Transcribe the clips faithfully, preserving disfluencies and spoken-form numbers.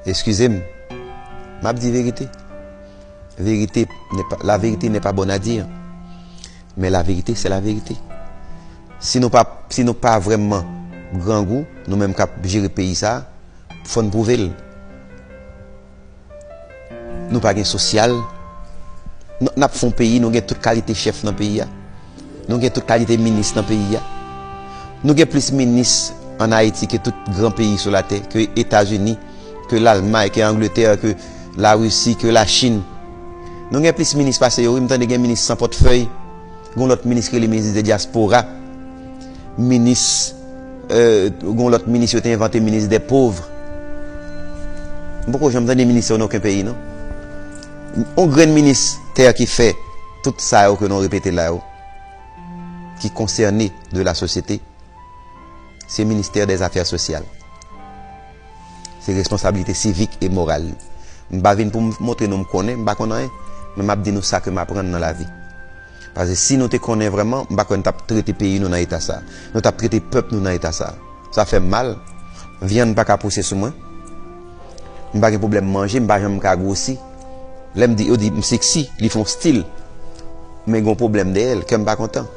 Excusez-moi, m ap di verite. Vérité n'est pas, la vérité n'est pas bonne à dire. Mais la vérité, c'est la vérité. Si nou pa, si nou pa vrèman grangou, nou menm k ap jere peyi sa, fò n pwouve l. Nou pa gen sosyal. N, n ap fè yon peyi, nou gen tout kalite chèf nan peyi a. Nou gen tout kalite minis nan peyi a. Nou gen plis minis ann Ayiti ke tout gran peyi sou latè, ke Etazini, ke Lalmay, ke Angletè, ke Larisi, ke Lachin. Nou gen plis minis pase yo, wi, m tande gen minis san pòtfèy. Gon lòt minis ki rele minis de dyaspora. Minis, euh, gon lòt minis yo te envante, minis de pov. M poko janm tande minis sa nan okenn peyi, non. On grenn ministè ki fè tout sa yo ke nou repete la yo, ki konsène de la sosyete, se ministè dè zafè sosyal. Se responsablite sivik e moral li. M pa vin pou m montre nou m konnen, m pa konn anyen, men m ap di nou sa ke m aprann nan lavi. Paske si nou te konnen vrèman, m pa kwè nou t ap trete peyi nou nan eta sa. Nou t ap trete pèp nou nan eta sa. Sa fè m mal. Vyann pa ka pouse sou mwen. M pa gen pwoblèm manje, m pa janm ka gwosi. Lè m di, yo di m seksi, li fè yon stil. Men gen yon pwoblèm dèyè l, kè m pa kontan.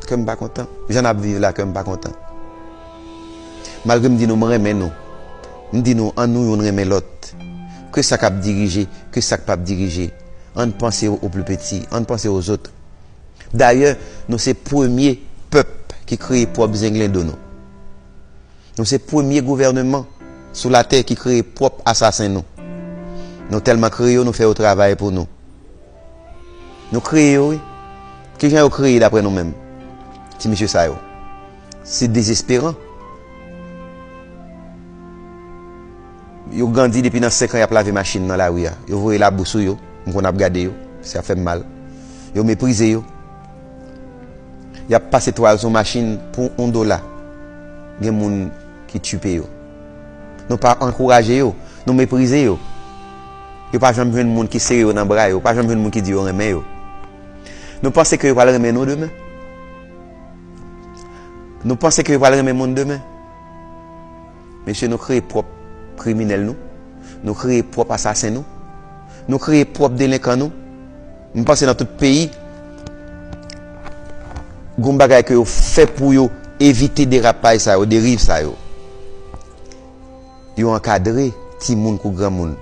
Kè m pa kontan. Jan n ap viv la, kè m pa kontan. Malgre m di nou m renmen nou. M di nou, an nou youn renmen lòt. Ke sa k ap dirije, ke sa k p ap dirije. Ann panse au plus petit, ann panse aux autres. Dayè, nou se premye pèp ki kreye pwòp zenglendo nou. Nou se premye gouvèneman sou latè ki kreye pwòp asasen nou. Nou tèlman kreye yo, nou fè yo travay pou nou. Nou kreye yo, wi. Kijan yo kreye daprè nou menm? Ti mesye sa yo. Se dezesperan. Yo grandi depi nan senk an, y ap lave machin nan lari a. Yo voye labou sou yo. M konn ap gade yo. Sa fè m mal. Yo meprize yo. Y ap pase twal sou machin pou yon dola. Gen moun ki tchipe yo. Nou pa ankouraje yo. Nou meprize yo. Yo pa janm jwenn moun ki sere yo nan bra yo. Pa janm jwenn moun ki di yo renmen yo. Nou panse ke yo pral renmen nou demen? Nou panse ke yo pral renmen moun demen? Mesye, nou kreye pwòp kriminèl nou. Nou kreye pwòp asasen nou. Nou kreye pwòp delenkan nou. M panse nan tout peyi, gon bagay ke yo fè pou yo evite derapaj sa yo, deriv sa yo. Yo ankadre timoun kou granmoun.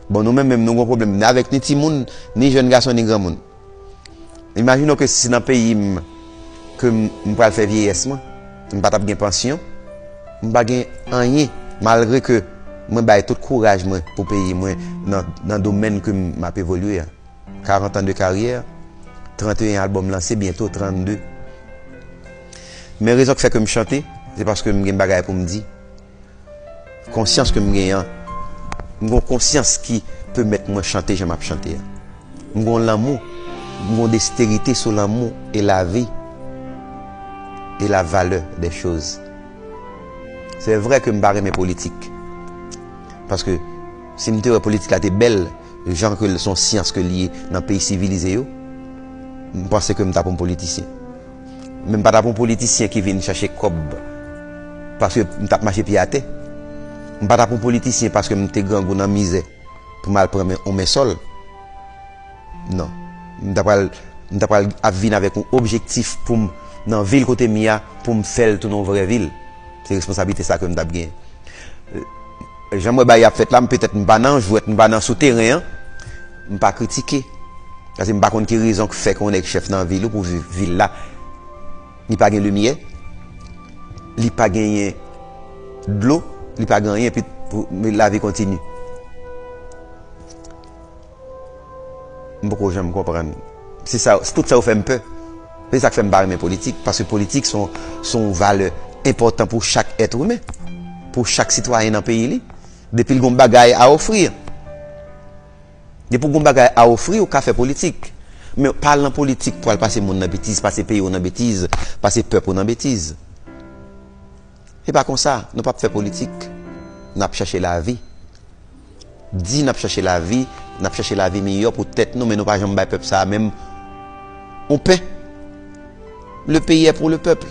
Bon, nou menm menm, nou gon pwoblèm ni avèk ni timoun, ni jèn gason, ni granmoun. Imajine w ke si se nan peyi m ke m, m pral fè vyeyès mwen, m pa t ap gen pansyon, m pa gen anyen, malgre ke mwen bay tout kouraj mwen pou peyi mwen nan, nan domèn ke m, m ap evolye a. Karant an de karyè, trannteyen albòm lanse, byento trannde. Men rezon k fè ke m chante, se paske m gen bagay pou m di. Konsyans ke m genyen an, m gon konsyans ki pèmèt mwen chante jan m ap chante a. M gon lanmou, m gon desterite sou lanmou e lavi e la valè dè choz. Se vrè ke m pa renmen politik. Paske si m te wè politik la te bèl, jan ke l se yon syans ke l ye nan peyi sivilize yo, m panse ke m t ap yon politisyen. Men m pa t ap yon politisyen ki vin chache kòb paske m t ap mache pye atè. M pa t ap yon politisyen paske m te grangou nan mizè pou m al pran men, yon men sòl. Non. M ta pral, m ta pral ap vin avèk yon objektif pou m, nan vil kote m ye a, pou m fè l tounen yon vrè vil. Se responsablite sa ke m t ap genyen. Jan m wè bagay ap fèt la, m petèt m pa nan jwèt, m pa nan sou teren an, m pa kritike. Paske m pa konn ki rezon k fè ke yon nèg chèf nan vil ou pou viv vil la. Li pa gen limyè, li pa genyen dlo, li pa gen anyen, epi pou, lavi kontinye. M poko janm konprann. Se sa, tout sa yo fè m pè. Se sa k fè m pa renmen politik, paske politik se yon, se yon valè enpòtan pou chak èt imen, pou chak sitwayen nan peyi li. Depi l gon bagay a ofri. Depi w gon bagay a ofri, ou ka fè politik. Men pa al nan politik pou al pase moun nan betiz, pase peyi w nan betiz, pase pèp ou nan betiz. Se pa konsa, nou p ap fè politik. N ap chache lavi. Di n ap chache lavi, n ap chache lavi miyò pou tèt nou, men nou pa janm bay pèp sa a menm yon pen. Le pays est pour le peuple.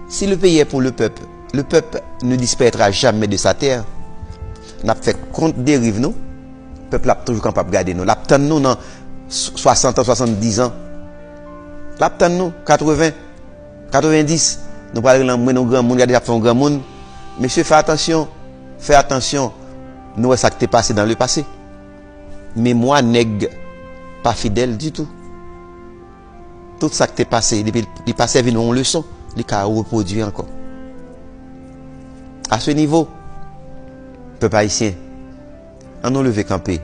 Si le pays est pour le peuple, le peuple ne disparaîtra jamais de sa terre. N ap fè kont deriv nou, pèp la ap toujou kapab gade nou. L ap tann nou nan swasant an, swasanndis an. L ap tann nou, katreven, katrevendis. Nou pral rele mwen yon granmoun, gade y ap fè yon granmoun. Mesye, fè atansyon, fè atansyon. Nou wè sa k te pase dans le passé. Memwa nèg pa fidèl ditou. Tout sa k te pase, depi li pa sèvi nou yon leson, li ka repwodui ankò. A se nivo, pèp ayisyen, ann nou leve kanpe.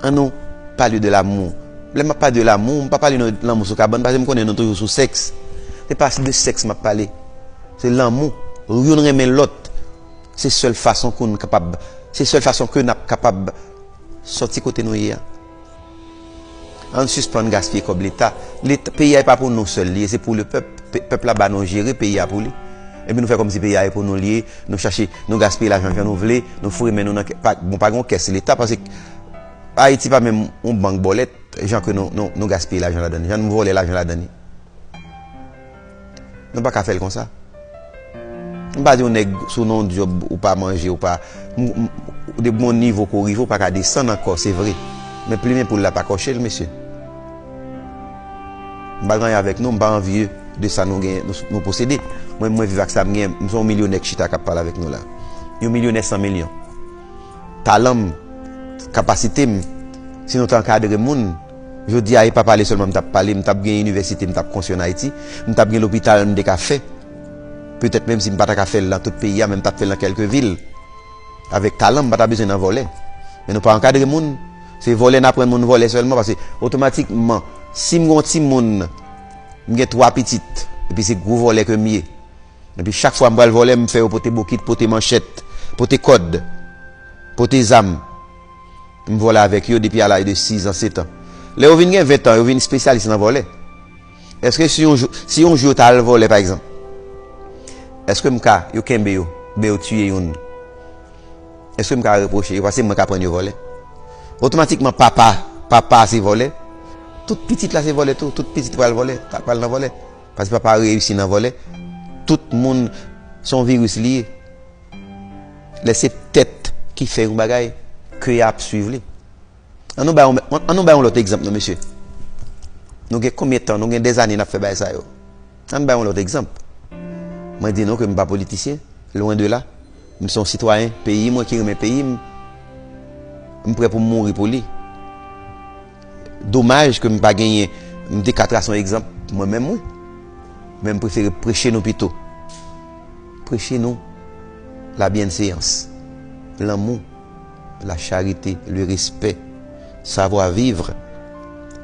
Ann nou pale de lanmou. Lè m ap pale de lanmou, m pa pale nou lanmou sou kabann, paske m konnen nou toujou sou sèks. Se pa de sèks m ap pale. Se lanmou. Youn renmen lòt. Se sèl fason ke n kapab, se sèl fason ke n ap kapab sòti kote nou ye a. Ann sispann gaspiye kòb Leta. Leta, peyi a e pa pou nou sèl li ye, se pou le pèp. Pe-, pèp la ba nou jere peyi a pou li. Epi nou fè kòmsi peyi a e pou nou li ye, nou chache, nou gaspiye lajan jan nou vle, nou foure men nou nan kè-, pa, bon, pa gen kès Leta, paske Ayiti pa menm yon bank bòlèt, jan ke nou, nou, nou gaspiye lajan ladan li, jan nou vòlè lajan ladan li. Nou pa ka fè l konsa. M pa di yon nèg sou non djòb ou pa manje, ou pa, m, m, depi yon nivo ke w rive, ou pa ka desann ankò, se vre. Men plimen poul la pa kòche l, mesye. M pa gen anyen avèk nou, m pa anvye de sa nou gen, nou, nou posede. Mwen, mwen viv ak sa m gen, m se yon milyonè k chita k ap pale avèk nou la. Yon milyonè san milyon. Talan m, kapasite m, si nou t ankadre moun, jodi a, e pa pale sèlman m t ap pale, m t ap gen inivèsite, m t ap konstwi ann Ayiti, m t ap gen lopital m te ka fè. Petèt menm si m pa ta ka fè l nan tout peyi a, men m t ap fè l nan kèlke vil. Avèk talan, m pa ta bezwen nan vòlè. Men nou pa ankadre moun. Se vòlè n aprann moun vòlè sèlman, paske otomatikman, si m gen yon timoun, m gen twa pitit, epi se gwo vòlè ke m ye. Epi chak fwa m pral vòlè, m fè yo pote bokit, pote manchèt, pote kòd, pote zam. M vòlè avèk yo depi a laj de sis an, set an. Lè yo vin gen ven an, yo vin espesyalis nan vòlè. Èske si yon jou, si yon jou yo ta al vòlè, pa egzanp, èske m ka, yo kenbe yo, oubyen yo tiye youn, èske m ka repwoche yo? Paske se mwen k aprann yo vòlè. Otomatikman, papa, papa a se vòlè. Tout pitit la se vòlè tou. Tout pitit pral vòlè, pral nan vòlè. Paske papa a reyisi nan vòlè. Tout moun, se yon viris li ye. Lè se tèt ki fè yon bagay, ke y ap swiv li. Ann nou bay yon, ann nou bay yon lòt egzanp non, mesye. Nou gen konbyen tan, nou gen dèzane n ap fè bagay sa yo. Ann bay yon lòt egzanp. Mwen di nou ke m pa politisyen, lwen de la. M se yon sitwayen peyi mwen ki renmen peyi m. M prè pou m mouri pou li. Domaj ke m pa genyen, m te ka trase yon egzanp mwen menm, wi. Men m prefere preche nou pito. Preche nou la bienséance, lanmou, la charité, le respect, savoir vivre,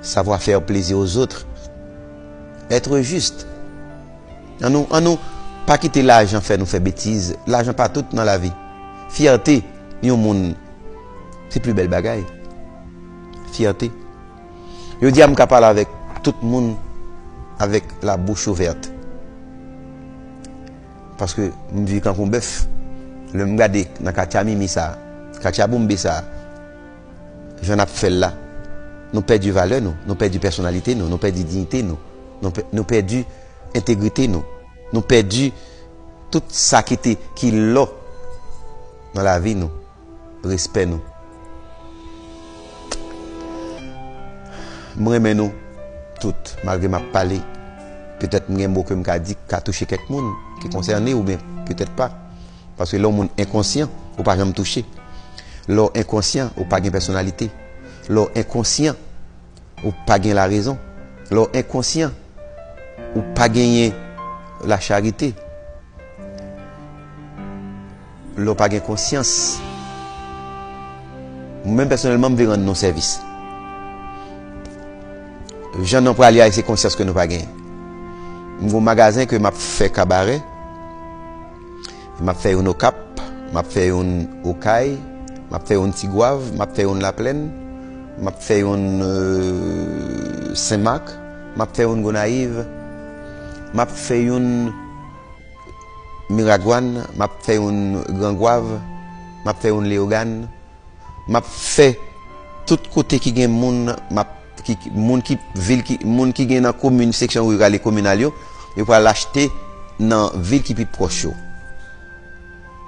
savoir faire plaisir aux autres, être juste. Ann nou, ann nou pa kite lajan fè nou fè betiz. Lajan pa tout nan lavi. Fyète yon moun, se pli bèl bagay. Fyète. Jodi a, m ka pale avèk tout moun avèk la bouch ouvèt. Paske m viv tankou yon bèf. Lè m gade nan katye a Mimi sa a, katye a Boumbe sa a, jan n ap fè l la, nou pèdi valè nou, nou pèdi pèsonalite nou, nou pèdi diyite nou, nou pè-, nou pèdi entegrite nou, nou pèdi tout sa ki te, ki lò nan lavi nou, respè nou. M renmen nou tout, malgre m ap pale. Petèt m gen mo ke m ka di k ka touche kèk moun ki konsène oubyen petèt pa. Paske lè yon moun enkonsyan, ou pa janm touche. Lè w enkonsyan, ou pa gen pèsonalite. Lè w enkonsyan, ou pa gen larezon. Lè w enkonsyan, ou pa genyen lacharite. Lè w pa gen konsyans. Mwen menm pèsonèlman, m vle rann nou sèvis. Jan nou prale a, se konsyans ke nou pa genyen. M gen yon magazen ke m ap fè Kabarè. M ap fè youn Okap, m ap fè youn Okay, m ap fè youn Tigwav, m ap fè youn Laplèn, m ap fè youn, euh, Senmak, m ap fè youn Gonayiv, m ap fè youn Miragwàn, m ap fè youn Grangwav, m ap fè youn Leyogàn, m ap fè tout kote ki gen moun, m ap, ki, ki, moun ki, vil ki, moun ki gen nan komin, seksyon riral e kominal yo, yo pral achte nan vil ki pi pwòch yo.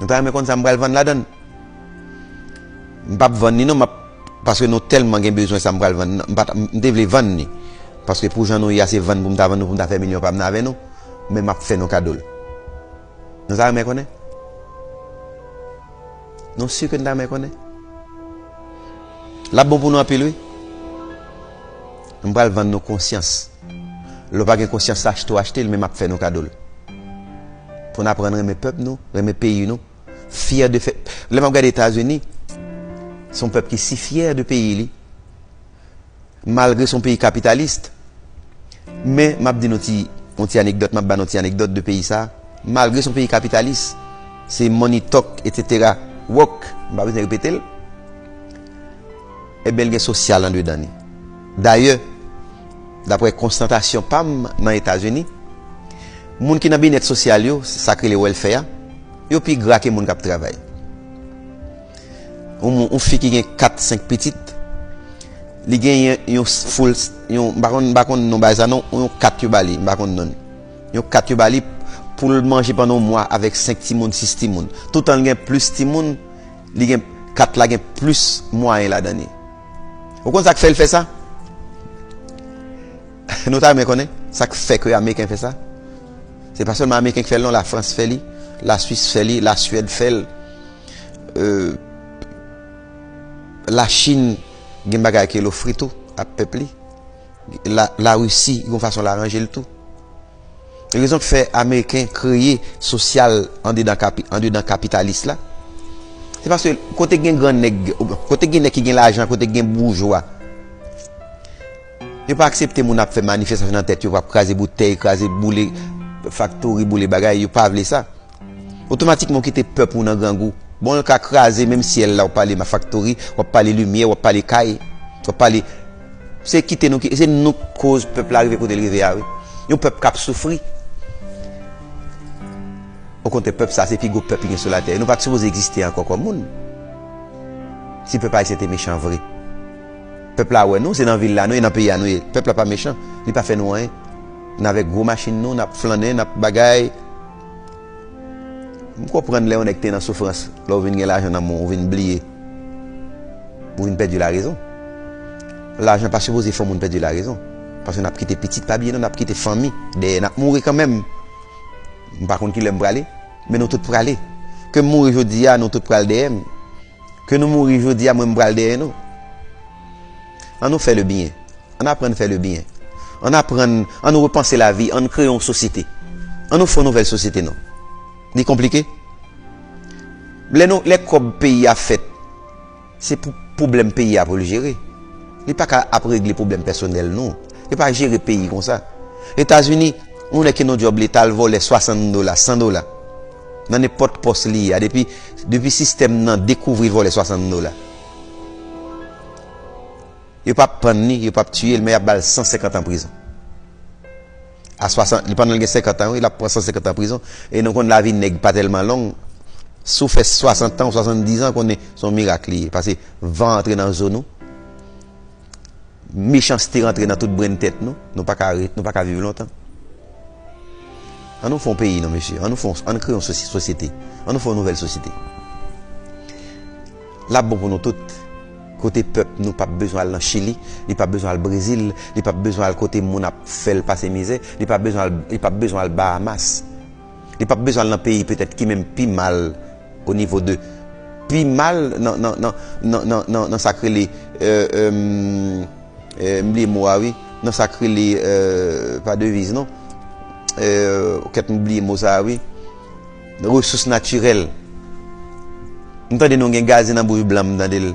Nou ta renmen konn sa m pral vann ladan l. M p ap vann li non, m ap, paske nou tèlman gen bezwen sa m pral vann nan. M pa t, m te vle vann li. Paske pou jan nou ye a, se vann pou m ta vann nou, pou m ta fè milyon pa m nan avè nou. Men m ap fè nou kado l. Nou ta renmen konnen? Nou si ke n ta renmen konnen? L ap bon pou nou anpil, wi. M pral vann nou konsyans. Lè w pa gen konsyans, achte w achte l, men m ap fè nou kado l. Pou n aprann renmen pèp nou, renmen peyi nou. Fyè de fè, lè m ap gade Etazini, se yon pèp ki si fyè de peyi li. Malgre se yon peyi kapitalis, men m ap di nou ti, yon ti anekdòt, m ap ba nou ti anekdòt de peyi sa. Malgre se yon peyi kapitalis, se money talk, et cetera, work, m pa bezwen repete l. Ebyen, l gen sosyal andedan li. Dayè, daprè konstatasyon pa m nan Etazini, moun ki nan byennèt sosyal yo, sa k rele welfare a, yo pi gra ke moun k ap travay. Yon, yon fi ki gen kat, senk pitit, li genyen yon foul, yon, m pa konn, m pa konn non bagay sa non, yon kat yo ba li, m pa konn non. Yon kat yo ba li pou l manje pandan yon mwa avèk senk timoun, sis timoun. Toutan l gen plis timoun, li gen, kat la gen plis mwayen ladan li. Ou konn sa k fè l fè sa? Nou ta renmen konnen sa k fè ke Ameriken fè sa? Se pa sèlman Ameriken k fè l non, Lafrans fè li, Laswis fè li, Laswèd fè l. Euh, Lachin gen bagay ke l ofri tou a pèp li. La, Larisi gen yon fason l aranje l tou. Rezon k fè Ameriken kreye sosyal andedan kapi-, andedan kapitalis la, se paske kote gen gran nèg, kote gen nèg ki gen lajan, kote gen boujwa, yo pa aksepte moun ap fè manifestasyon nan tèt yo, ap kraze boutèy, kraze, boule faktori, boule bagay, yo pa vle sa. Otomatikman, w kite pèp ou nan grangou. Bon, l ka kraze menm syèl la, w ap pale ma faktori, w ap pale limyè, w ap pale kay, w ap pale. Se kite nou ki, se nou k koz pèp la rive kote l rive a, wi. Yon pèp k ap soufri. Okontrè, pèp sa, se pi gwo pèp ki gen sou latè. Nou pa t sipoze egziste ankò kòm moun. Si pèp ayisyen te mechan vre. Pèp la wè nou, se nan vil la nou ye, nan peyi a nou ye. Pèp la pa mechan. Li pa fè nou anyen. N avèk gwo machin nou, n ap flannen, n ap bagay. M konprann lè yon nèg te nan soufrans, lè w vin gen lajan nan men w, ou vin bliye. Ou vin pèdi larezon. Lajan pa sipoze fè yon moun pèdi larezon. Paske n ap kite pitit, pa bliye non, n ap kite fanmi dèyè, n ap mouri kanmenm. M pa konn kilè m prale, men nou tout prale. Ke m mouri jodi a, nou tout pral dèyè m. Ke nou mouri jodi a, mwen m pral dèyè nou. An nou fè le byen. Ann aprann fè le byen. Ann aprann, ann repanse lavi, ann kreye yon sosyete. Ann nou fè yon nouvèl sosyete non. Li konplike? Lè nou, lè kòb peyi a fèt, se pou pwoblèm peyi a pou l jere. Li pa ka ap regle pwoblèm pèsonèl nou. Li pa jere peyi konsa. Etazini, yon nèg ki nan djòb leta, l vòlè swasant dola, san dola. Nan nenpòt pòs li ye a, depi, depi sistèm nan dekouvri l vòlè swasant dola. Yo p ap pann li, yo p ap tiye l, men y ap ba l san senkant an prizon. A swasant, li pandan l gen senkant an, wi, l ap pran san senkant an prizon. E nou konn lavi nèg pa tèlman long. Si w fè swasant an ou swasanndizan, konnen se yon mirak li ye. Paske van antre nan zo nou. Mechanste rantre nan tout brenn tèt nou. Nou pa ka re-, nou pa ka viv lontan. An nou fè yon peyi non, mesye. An nou fè yon, ann kreye yon sosi-, sosyete. An nou fè yon nouvèl sosyete. L ap bon pou nou tout. Kote pèp nou p ap bezwen al nan Chili, li p ap bezwen al Brezil, li p ap bezwen al kote moun ap fè l pase mizè, li p ap bezwen al, li p ap bezwen al Bahamas. Li p ap bezwen al nan peyi petèt ki menm pi mal o nivo de, pi mal nan, nan, nan, nan, nan, nan, nan sa k rele, euh, euh, euh, m bliye mo a wi, nan sa k rele, euh, pa deviz non, euh, kèt m bliye mo sa a wi, resous natirèl. M tande nou gen gaz nan bouch blan, m tande l.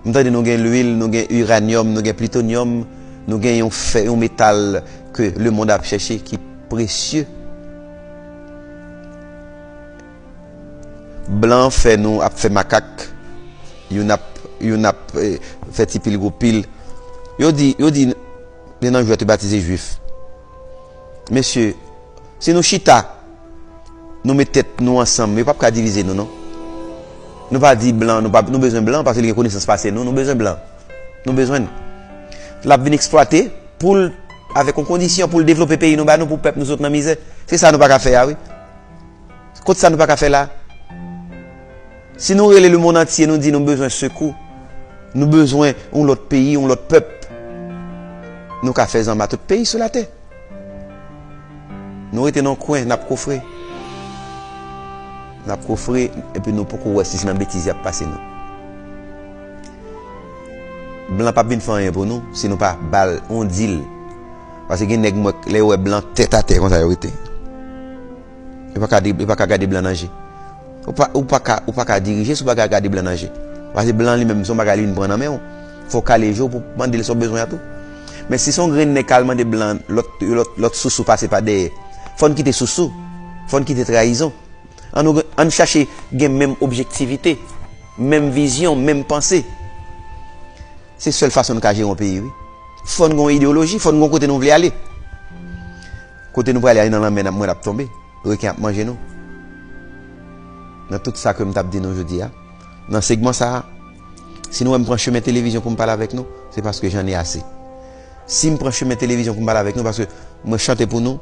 M tande nou gen lwil, nou gen iranyòm, nou gen plitonyòm, nou gen yon fè, yon metal ke lemonn ap chèche ki presye. Blan fè nou ap fè makak, youn ap, youn ap, eh, fè ti pil gwo pil. Yo di, yo di, youn nan jwèt yo batize jwif. Mesye, si nou chita, nou met tèt nou ansanm, yo p ap ka divize nou, non. Nou pa di blan, nou pa, nou bezwen blan, paske li gen konesans pase nou, nou bezwen blan. Nou bezwen l. L ap vin eksplwate pou l, avèk yon kondisyon pou l devlope peyi nou ba nou, pou pèp nou sot nan mizè. Se sa nou pa ka fè a, wi. Kot sa nou pa ka fè la? Si nou rele lemonn antye, nou di nou bezwen sekou, nou bezwen yon lòt peyi, yon lòt pèp, nou ka fè zanma tout peyi sou latè. Nou rete nan kwen, n ap kofre. N ap kofre, epi nou poko wè si se nan betiz y ap pase nou. Blan p ap vin fè anyen pou nou si nou pa ba l yon dil. Paske gen nèg, mwen, lè yo wè blan tèt atè konsa yo rete. Yo pa ka, yo pa ka gade blan nan je. Ou pa, ou pa ka, ou pa ka dirije si w pa ka gade blan nan je. Paske blan li menm se yon bagay li vin pran nan men w. Fò w kale je w pou mande l sa w bezwen an tou. Men si se yon grenn nèg k al mande blan lòt, lòt, lòt sousou pase pa dèyè, fò n kite sousou. Fò n kite trayizon. Ann, ann chache gen menm objektivite, menm vizyon, menm panse. Se sèl fason n ka jere yon peyi, wi. Fò n gen yon ideyoloji, fò n gen yon kote nou vle ale. Kote nou prale a, nan lanmè n ap, mwen ap tonbe. Reken ap manje nou. Nan tout sa ke m t ap di nou jodi a, nan segman sa a, si nou wè m pran chemen televizyon pou m pale avèk nou, se paske j'en ai assez. Si m pran chemen televizyon pou m pale avèk nou, paske mwen chante pou nou,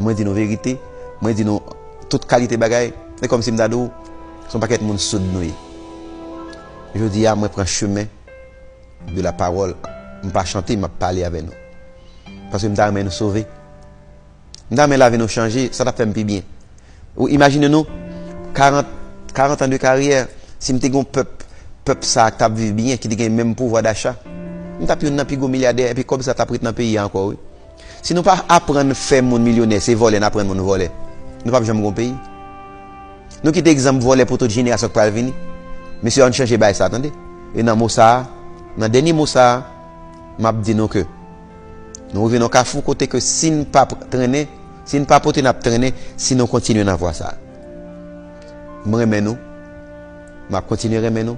mwen di nou verite, mwen di nou tout kalite bagay, se kòmsi m ta di w, se yon pakèt moun soud nou ye. Jodi a, mwen pran chemen de la parole, m pa chante, m ap pale avè nou. Paske m ta renmen nou sove. M ta renmen lavi nou chanje, sa t ap fè m pi byen. Ou imajine nou, karant, karant an de karyè, si m te gen yon pèp, pèp sa a k t ap viv byen, ki te gen menm pouvwa dacha, m t ap youn nan pi gwo milyadè, epi kòb sa t ap ret nan peyi a ankò, wi. Si nou pa aprann fè moun milyonè, se vòlè n aprann moun vòlè, nou p ap janm gen yon peyi. Nou kite egzanp vòlè pou tout jenerasyon k pral vini. Mesye, ann chanje bagay sa, tande. E nan mo sa a, nan dènye mo sa a, m ap di nou ke nou rive nan kafou kote ke si n pa pr-, trennen, si n pa pote, n ap trennen, si nou kontinye nan vwa sa a. M renmen nou. M ap kontinye renmen nou.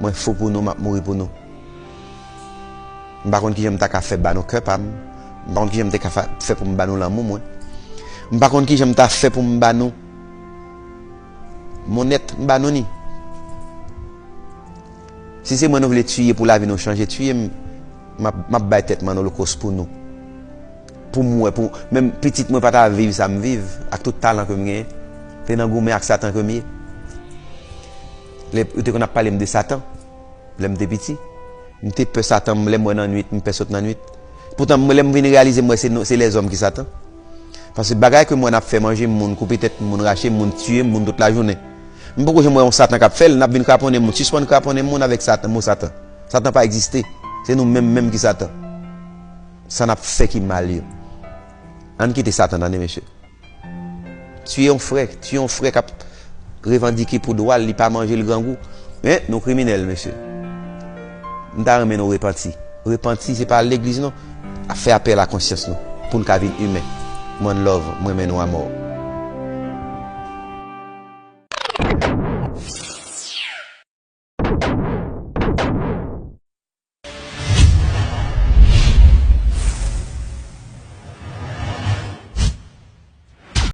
Mwen fou pou nou, m ap mouri pou nou. M pa konn kijan m ta ka fè ba nou kè pa m. M pa konn kijan m te ka fa-, fè pou m ba nou lanmou mwen. M pa konn kijan m ta fè pou m ba nou mon èt, m ba nou ni. Si se mwen nou vle tiye pou lavi nou chanje, tiye m. M ap, m ap bay tèt mwen an olokòs pou nou. Pou m wè, pou menm pitit mwen pa ta viv sa m viv, ak tout talan ke m genyen, te nan goumen ak Satan ke m ye. Lè yo te konn ap pale m de Satan, lè m te piti, m te pè Satan, lè m wè nan nwit, m pè sot nan nwit. Poutan, mwen, lè m vin reyalize, m wè se nou, se lèzòm ki Satan. Paske bagay ke m wè n ap fè, manje moun, koupe tèt moun, rache moun, tiye moun tout lajounen. M poko janm wè yon Satan k ap fè l, n ap vin kraponnen moun, sispann kraponnen moun avèk Satan, mo Satan. Satan pa egziste. Se nou menm menm ki Satan. Sa n ap fè ki mal yo. Ann kite Satan, tande, mesye. Tiye yon frè, tiye yon frè k ap revandike pou dwa l, li pa manje l grangou. Men, nou kriminèl, mesye. M ta renmen nou repanti. Repanti, se pa legliz, non. Fè apèl a konsyans nou, pou n ka vin imen. One love, mwen renmen nou amò.